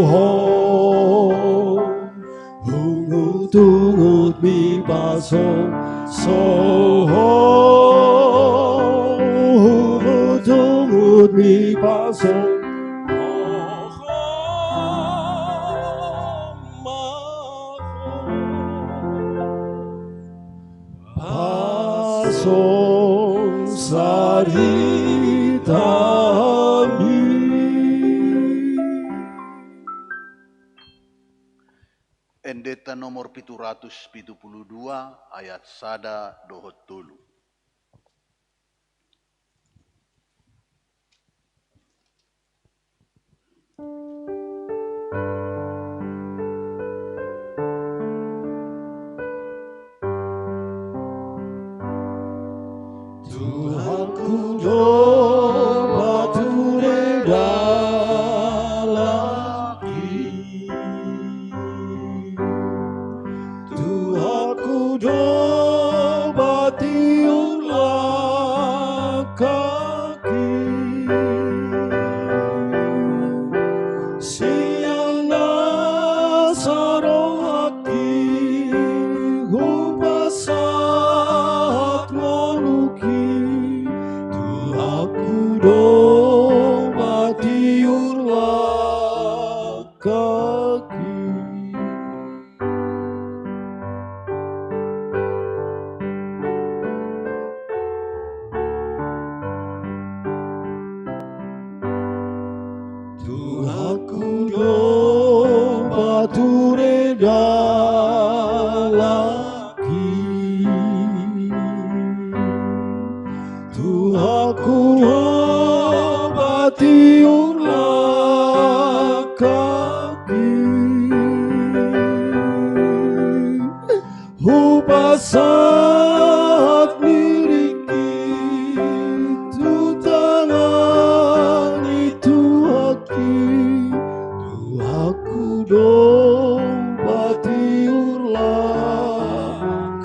ho, ungut-ungut mi paso, so ho, ungut-ungut mi paso, ho, ho, ma ho. Paso saritabi. Endenta nomor pitu ratus pitu pulu dua, ayat sada dohot tolu. Tuhanku do pature dalanki. Tuhanku do patiur langkangki. Sian nasa rohangki hupasahat ngolungki. Tuhanku do patiur langkangki. Tuhanku do pature dalanki. Tuhanku do patiur langkangki. Hupasahat diringki tu tangan ni Tuhanki. Tuhanku do patiur langkangki.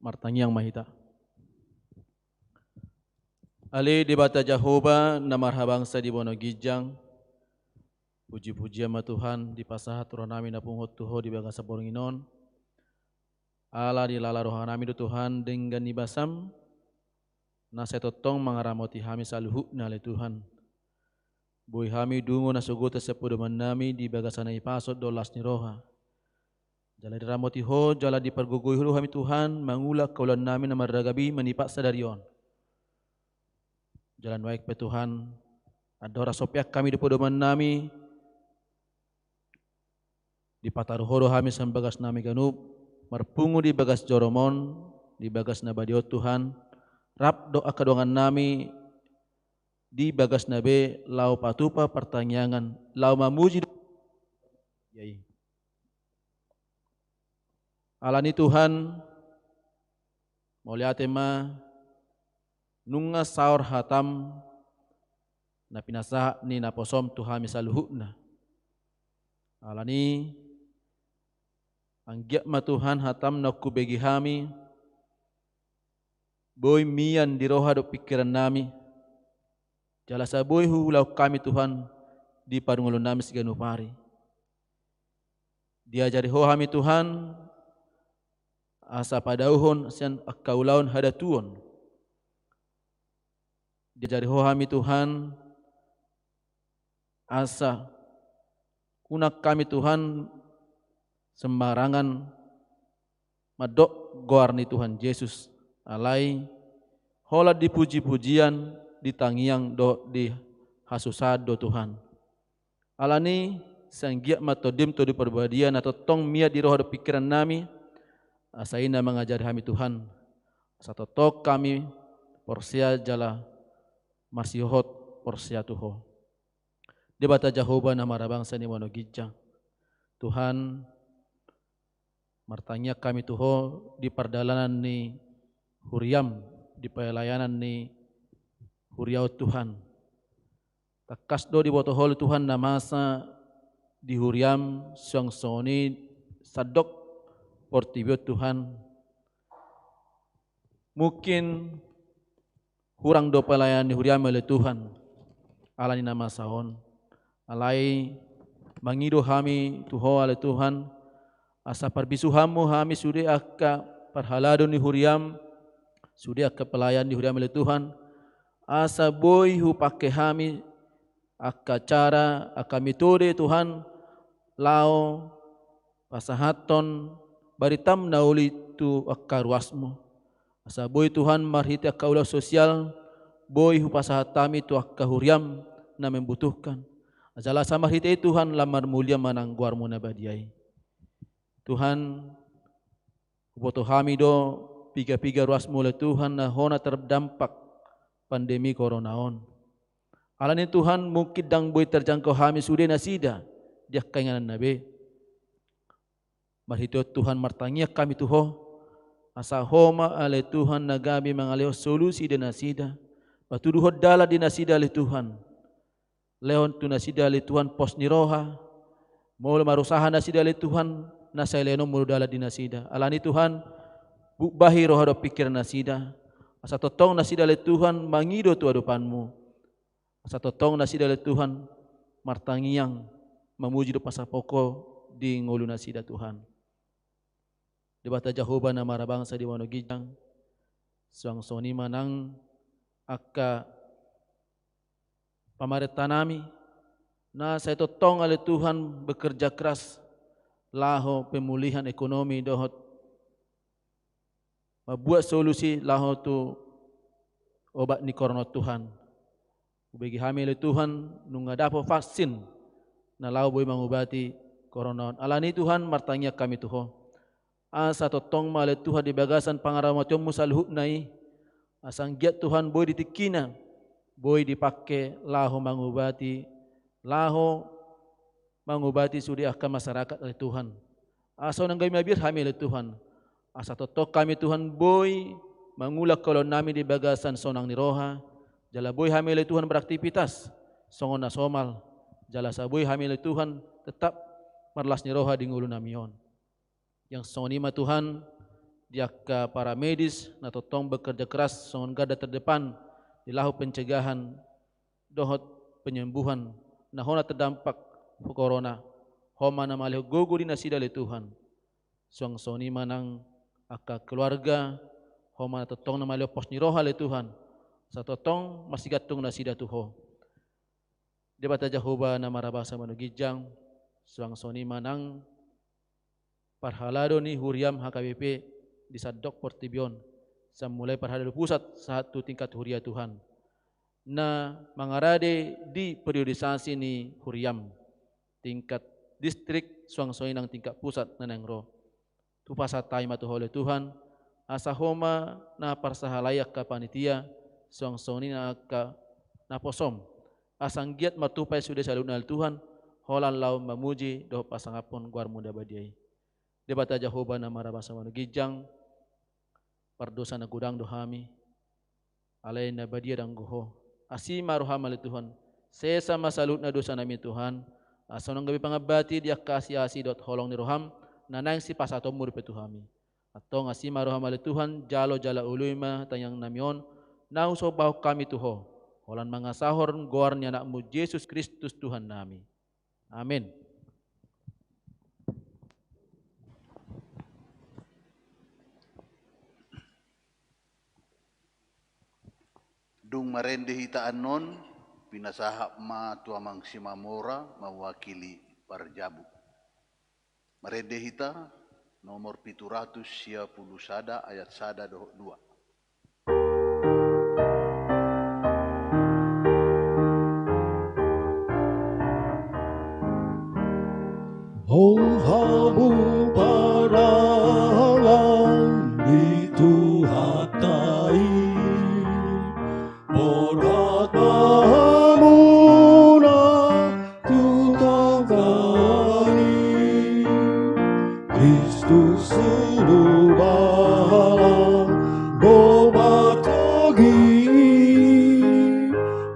Martangiang ma hita. Ale Debata Jahowa, na marhabangsa di banua ginjang, puji-pujian ma Tuhan, dipasahat rohanami na pungu tu Ho di bagasan borngin on. Ala dilala rohanami do Tuhan denggan ni basaM, na sai tongtong mangaramoti hami saluhutna ale Tuhan. Boi hami dungo nasogotan sian podomannami di bagasan na hipaso dohot las ni roha. Jala diramoti Ho, jala dipargogoi Ho do hami Tuhan, mangula angka ulaonnami na marragam i manipat sadari on. Jala nuaeng pe Tuhan, andorang so peak hami di podomannami, dipataru Ho do hami sian bagasnami ganup, marpungu di bagas joroM on, di bagas na badia on Tuhan, rap dohot angka dongannami, di bagasna be laho patupa partangiangan, laho mamuji do-, ya i. Alani Tuhan, mauliate ma nunga saor hatam na pinasahat ni naposom tu hami saluhutna. Alani anggiat ma Tuhan hatam na hubege hami, boi mian di roha dohot pingkiran nami, jala asa boi huulahon hami Tuhan di parngoluon nami siganup ari. Diajari Ho hami Tuhan, asa padauhon sian angka ulaon hadatuon. Diajari Ho hami Tuhan, asa unang hami Tuhan sembarangan mandok goar ni Tuhan Jesus, alai holan di puji-pujian, di tangiang dohot di hasusaan do Tuhan. Alani, sai anggiat ma Tondim Tondi Parbadia na tongtong mian di roha dohot pingkiran nami, asa i na mangajari hami Tuhan, asa tongtong hami porsea jala marsihohot porsea tu Ho. Debata Jahowa na marhabangsa di banua ginjang, Tuhan, martangiang hami tu Ho di pardalanan ni huriaM, di pelayanan ni huria on Tuhan. Tangkas do diboto Ho Tuhan na masa di huriaM suang songon i sandok portibi on Tuhan. Mungkin hurang do pelayanan ni huriaM ale Tuhan, alani na masa on. Alai mangido hami tu Ho ale Tuhan, asa parbisuhonMu hami sude angka parhalado ni huriaM, sude angka pelayan ni huriaM ale Tuhan, asa boi hupangke hami angka cara, angka metode Tuhan, laho pasahathon baritaM na uli tu angka ruasMu. Asa boi Tuhan marhite angka ulaon sosial, boi hupasahat hami tu angka huriaM na membutuhkan. Jala asa marhite i Tuhan lam marmulia ma nang goarMu na badia i. Tuhan, huboto hami do piga-piga ruasMu ale Tuhan na hona terdampak pandemi corona on. Alani Tuhan, mungkin ndang boi terjangkau hami sude nasida di angka ingananna be. Marhite on Tuhan martangiang hami tu Ho, asa Ho ma ale Tuhan na gabe mangalehon solusi di nasida, patuduhon dalan di nasida ale Tuhan. Lehon tu nasida ale Tuhan pos ni roha, molo marusaha nasida ale Tuhan, na sai lehononMu do dalan di nasida. Alani Tuhan, bubahi roha dohot pingkiran nasida, asa tongtong nasida ale Tuhan mangido tu adopanMu. Asa tongtong nasida ale Tuhan martangiang, mamuji dohot pasapok Ho di ngolu nasida Tuhan. Debata Jahowa na marhabangsa di banua ginjang, suang songon i ma nang angka pamarenta nami, na sai tongtong ale Tuhan bekerja keras laho pemulihan ekonomi dohot mambuat solusi laho tu obat ni corona on Tuhan. Hubege hami ale Tuhan, nunga dapot vaksin na laho boi mangubati corona on. Alani Tuhan, martangiang hami tu Ho. Asa tongtong ma ale Tuhan di bagasan pangaramotionMu saluhutna i. Asa anggiat Tuhan boi di tingkina, boi dipangke laho mangubati, laho mangubati sude angka masyarakat ale Tuhan. Asa unang gabe mabiar hami ale Tuhan. Asa tongtong hami Tuhan boi mangula angka ulaon nami di bagasan sonang ni roha, jala boi hami ale Tuhan beraktivitas songon na somal, jala asa boi hami ale Tuhan tetap marlas ni roha di ngolu nami on. Yang songon i ma Tuhan, di angka para medis na tongtong bekerja keras songon garda terdepan di laho pencegahan dohot penyembuhan na hona terdampak corona, Ho ma na mangalehon gogo di nasida ale Tuhan. Suang songon i ma nang angka keluarga, Ho ma na tongtong na mangalehon pos ni roha ale Tuhan. Asa tongtong marsigantung nasida tu Ho. Debata Jahowa na marhabangsa di banua ginjang, suang songon i ma nang parhalado ni huriaM H K B P di sandok portibi on, sian mulai parhalado pusat sahat tu tingkat huria Tuhan, na mangarade di periodisasi ni huriaM tingkat distrik suang songon i nang tingkat pusat na naeng ro. Hupasahat hami ma tu Ho ale Tuhan, asa Ho ma na parsahalai angka panitia, suang songon i nang angka naposoM. Asa anggiat martupa i sude saluhutna ale Tuhan, holan laho mamuji dohot pasangaphon goarMu na badia i. Debata Jahowa na marhabasa marginjang, pardosa na godang do hami, alai na badia do anggo Ho. Asi ma rohaM ale Tuhan, sesa ma saluhutna dosanami Tuhan, asa unang gabe pangambati di angka asi-asi dohot holong ni rohaM, na naeng sipasahatonMu dope tu hami. Antong asi ma rohaM ale Tuhan, jalo jala oloi ma tangiangnami on, na husombahon hami tu Ho, holan mangasahon goar ni AnakMu Jesus Kristus Tuhannami. Amin. Dung marende hita annon, pinasahat ma tu Amang Simamora mawakili parjabu. Marende hita, nomor pitu ratus sia pulu sada, ayat sada dohot dua. O hamu parangan ni Tuhanta i, borhat ma hamuna tu tonga ni Kristus Hulahula, bobar togi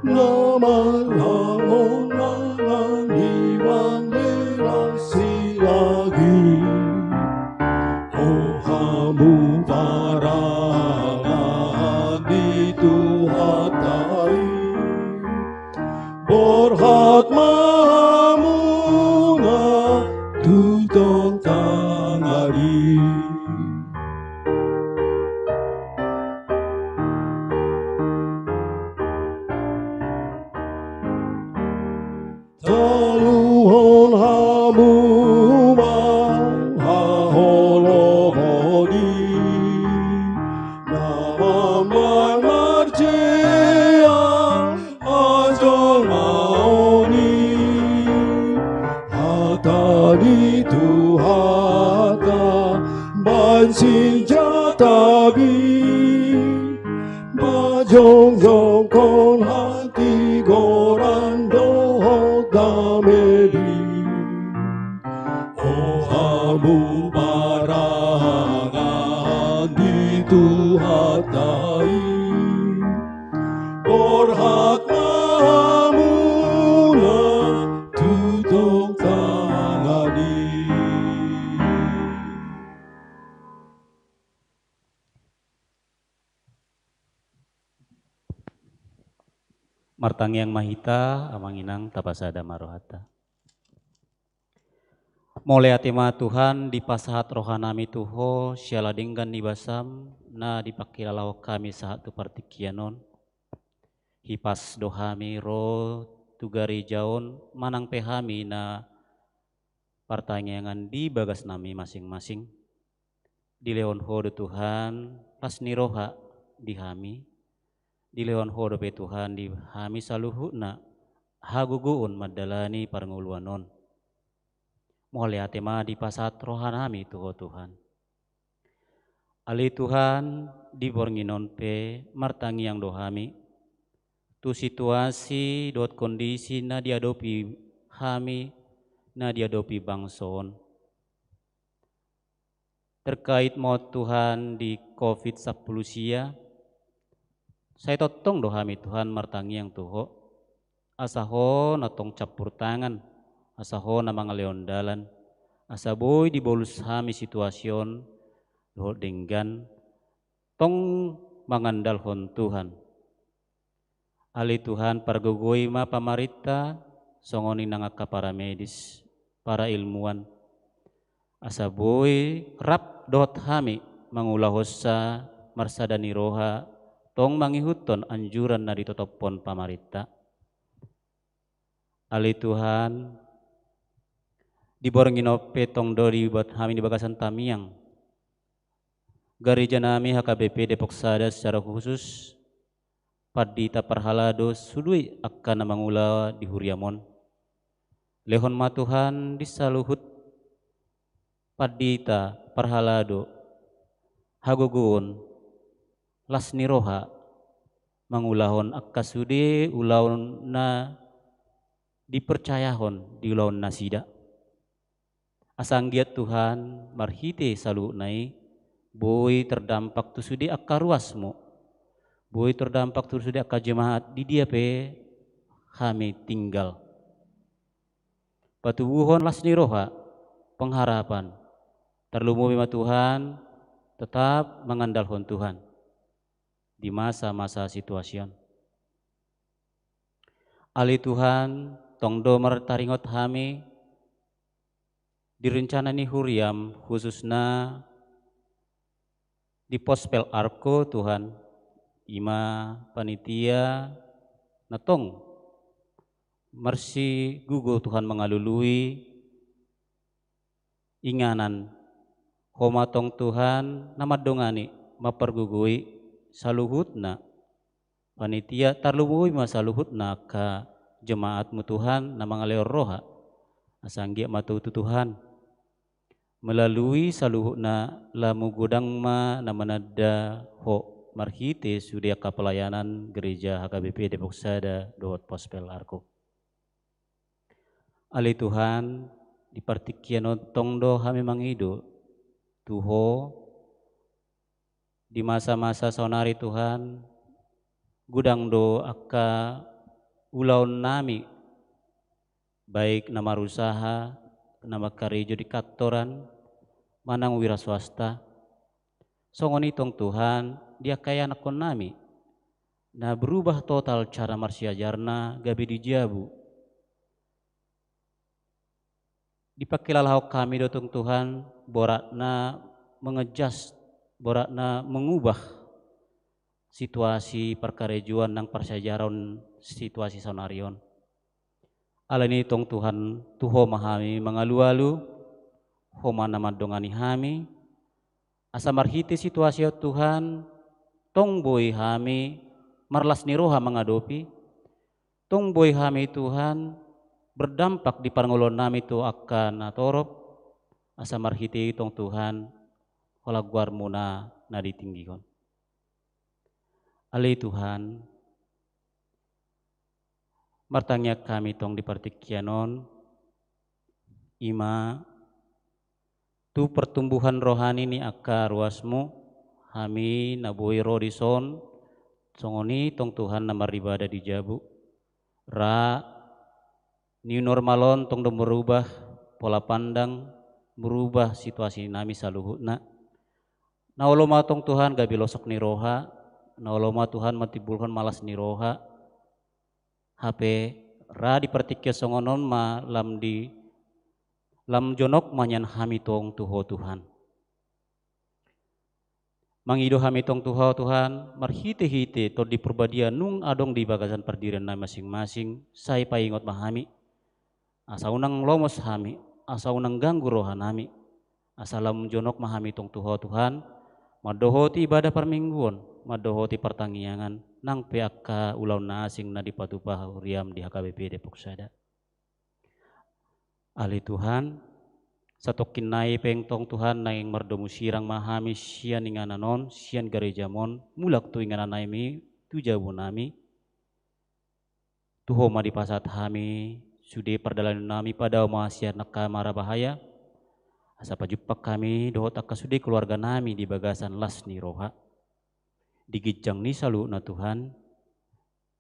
na marlangon-langon di banggeran silagi. O hamu parangan ni Tuhanta i, borhat ma hamuna tu tonga ni. Taluhon hamu ma haholomon i, na mamang marjea hajolmaon i. Hata ni Tuhanta baen sinjatabi, pajongjongkon hatigoran dohot damebi. O hamu parangan ni Tuhanta i, borhat ma hamuna tu tonga ni. Martangiang ma hita, amang inang, tapasada ma rohanta. Mauliate ma Tuhan, dipasahat rohanami tu Ho siala denggan ni basaM na dipangkilalahon hami sahat tu partingkian on. Hipas do hami ro tu gareja on, manang pe hami na partangiangan di bagasnami masing-masing. Dilehon Ho do Tuhan las ni roha di hami. Dilehon Ho dope Tuhan di hami saluhutna hagogoon mandalani parngoluan on. Mauliate ma dipasahat rohanami tu Ho Tuhan. Ale Tuhan, di borngin on pe martangiang do hami tu situasi dohot kondisi na diadopi hami, na diadopi bangso on. Terkait ma on Tuhan di covid sampulu sia, sai tongtong do hami Tuhan martangiang tu Ho, asa Ho na tong campur tangan, asa Ho na mangalehon dalan, asa boi dibolus hami situasi on dohot denggan, tong mangandalhon Tuhan. Ale Tuhan, pargogoi ma pamarinta, songon i nang angka paramedis, parailmuan, asa boi rap dohot hami mangulahonsa marsada ni roha, tong mangihuthon anjuran na ditotophon pamarinta. Ale Tuhan, di borngin on pe tong do dibuat hami di bagasan tangiang. Gareja nami H K B P Depok Sada secara khusus, pandita parhalado sude angka na mangula di huriaM on. Lehon ma Tuhan di saluhut pandita parhalado hagogoon, las ni roha, mangulahon angka sude ulaon na dipercayahon diulahon nasida. Asa anggiat Tuhan, marhite saluhutna i, boi tardampak tu sude angka ruasmu, boi tardampak tu sude angka jemaat di dia pe hami tinggal. Patubuhon las ni roha, pengharapan. Tarlumobi ma Tuhan, tetap mengandalhon Tuhan di masa-masa situasi on. Ale Tuhan, tong do martaringot hami di rencana ni huriam, khususna di Pospel Arko, Tuhan, i ma panitia na tong marsigugu, Tuhan, mangalului inganan. Ho ma tong, Tuhan, na mandongani, mampargogoi saluhutna panitia, tarlumobi ma saluhutna angka jemaat-Mu, Tuhan, na mangalehon roha. Asa anggiat ma tutu, Tuhan, melalui saluhutna, lamu godang ma na mananda Ho marhite sude angka pelayanan Gereja H K B P Depok Sada dohot Pospel Arko. Ale Tuhan, di partingkian on tong do hami mangido tu Ho, di masa-masa saonari, Tuhan, godang do angka ulaonnami, baik na marusaha, na mangkarejo di kantor an, manang wira swasta. Songon i tong, Tuhan, di angka ianakhonnami, na berubah total cara marsiajarna gabe di jabu. Dipangkilalahon hami do tong, Tuhan, boratna mengadjust, boratna mengubah situasi parkarejoan nang parsiajaran situasi saonari on. Alani i tong, Tuhan, tu Ho ma hami mangalualu, Ho ma na mandongani hami, asa marhite situasi on, Tuhan, tong boi hami marlas ni roha mangadopi, tong boi hami, Tuhan, berdampak di parngoluonnami tu angka na torop, asa marhite i tong, Tuhan, holan goar-Mu na, na ditinggihon. Ale Tuhan, martangiang hami tong di partingkian on, i ma tu pertumbuhan rohani ni angka ruas-Mu, hami na boi ro dison, songon i tong, Tuhan, na maribadah di jabu. Ra new normal on tong do merubah pola pandang, merubah situasinami saluhutna. Na olo ma tong, Tuhan, gabe losok ni roha, na olo ma, Tuhan, matimbulhon malas ni roha. Hape ra di partingkian songon on ma lam di, lam jonok ma nian hami tong tu Ho, Tuhan. Mangido hami tong tu Ho, Tuhan, marhite-hite Tondi Parbadia nunga adong di bagasan pardiriannami masing-masing, sai paingot ma hami. Asa unang lomos hami, asa unang ganggu rohanami. Asa lam jonok ma hami tong tu Ho, Tuhan, mandohoti ibadah parmingguon, mandohoti partangiangan, nang pe angka ulaon na asing na dipatupa huriam di H K B P Depok Sada. Ale Tuhan, satongkin nai pe tong, Tuhan, naeng mardomu sirang ma hami sian inganan on, sian garejam on, mulak tu inganannami, tu jabunami. Tu Ho ma dipasahat hami sude pardalaninami, padao ma sian angka marbahaya, asa pajumpang hami dohot angka sude keluarganami di bagasan las ni roha. Di ginjang ni saluhutna, Tuhan,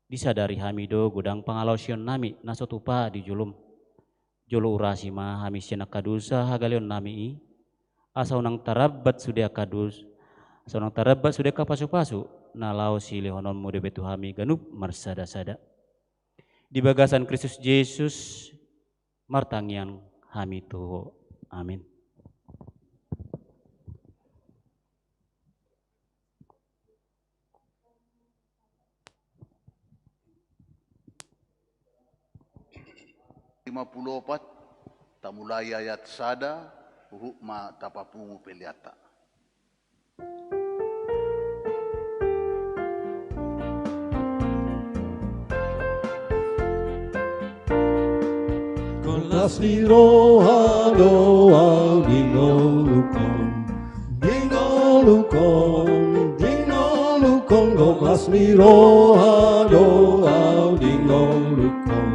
disadari hami do godang pangalaosionnami na so tupa di jolom. Jolo urasi ma hami sian angka dosa hagaleonnami i, asa unang tarambat sude angka dos-, asa unang tarambat sude angka pasu-pasu na laho silehononmu dope tu hami ganup marsada-sada. Di bagasan Kristus Jesus martangiang hami tu Ho. Amin. Lima puluh opat, tamulai ayat sada, huhut ma tapapungu peleanta. Las ni roha do au di ngolungkon, di ngolungkon, di ngolungkon, las ni roha do au di ngolungkon,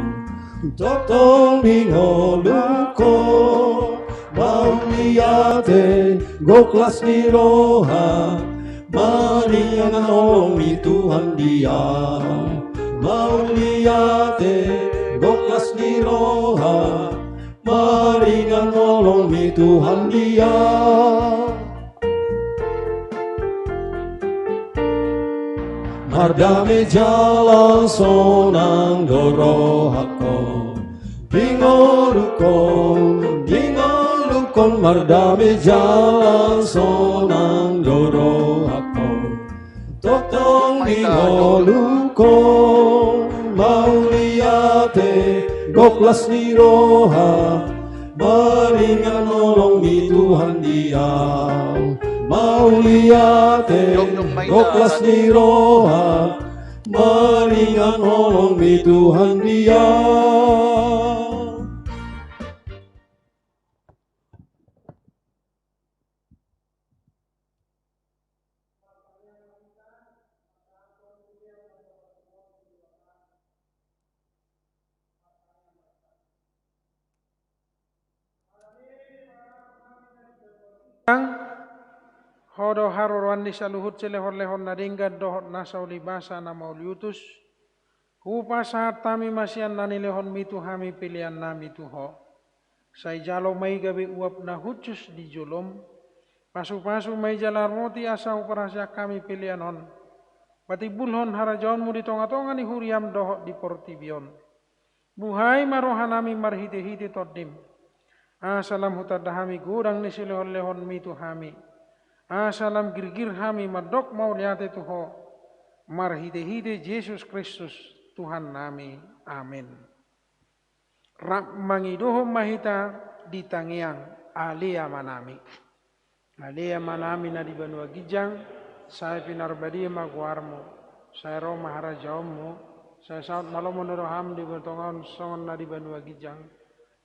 tongtong di ngolungkon. Mauliate, gok las ni roha, maringanan holong ni Tuhan di ahu. Mauliate, gok las ni roha, maringanan holong ni Tuhan di ahu. Mardame jala sonang do rohangkon, di ngolungkon, di ngolungkon, mardame jala sonang do rohangkon. Tongtong di ngolungkon, mauliate, gok las ni roha, maringanan holong ni Tuhan di ahu. Mauliate, gok las ni roha, maringanan holong ni Tuhan di ahu. Ho do haroroan ni saluhut silehonlehon na denggan dohot nasa ulibasa na mauliutus. Hupasahat hami ma sian na nilehonmi tu hami peleannami tu Ho. Sai jalo ma i gabe uap na hushus di jolom. Pasupasu ma i jala roti asa huparhaseang hami pelean on patimbulhon harajaonmu di tongatonga ni huriam dohot di portibi on. Buhai ma rohanami marhitehite Tondim, asa lam hutanda hami godang ni silehonlehonmi tu hami, asa lam girgir hami mandok mauliate tu Ho, marhitehite Jesus Kristus Tuhannami. Amen. Rap mangidohon ma hita di tangiang. Ale Amanami. Ale Amanami na di banua ginjang, sai pinarbadia ma goarmu, sai ro ma harajaonmu, sai saut ma lomo ni roham di tonga on songon na di banua ginjang.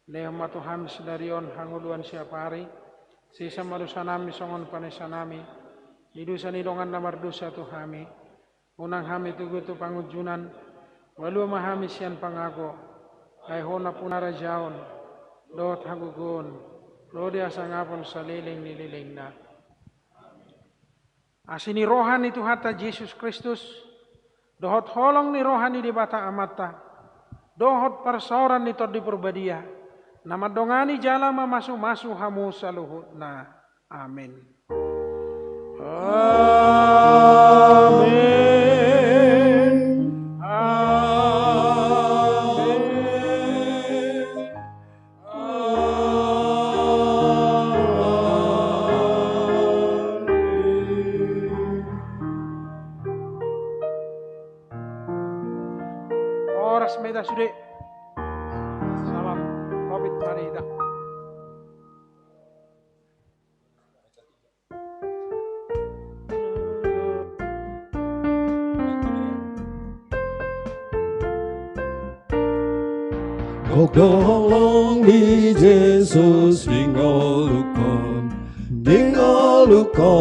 Lehon ma tu hami sadari on hangoluan siapari, sesa ma dosanami songon panesanami di dosa ni dongan na mardosa tu hami. Unang hami togu tu pangunjunan, palua ma hami sian pangago, ai Ho nampuna harajaon, dohot hagogoon, ro di hasangapon saleleng ni lelengna. Asi ni roha ni Tuhanta Jesus Kristus, dohot holong ni roha ni Debata Amanta, dohot parsaoran ni Tondi Parbadia, na mandongani jala mamasumasu hamu saluhutna. Amen. Amen. Amen. Horas ma hita sude. Salam covid ma di hita. Gok do holong ni Jesus di ngolungkon, di ngolungkon.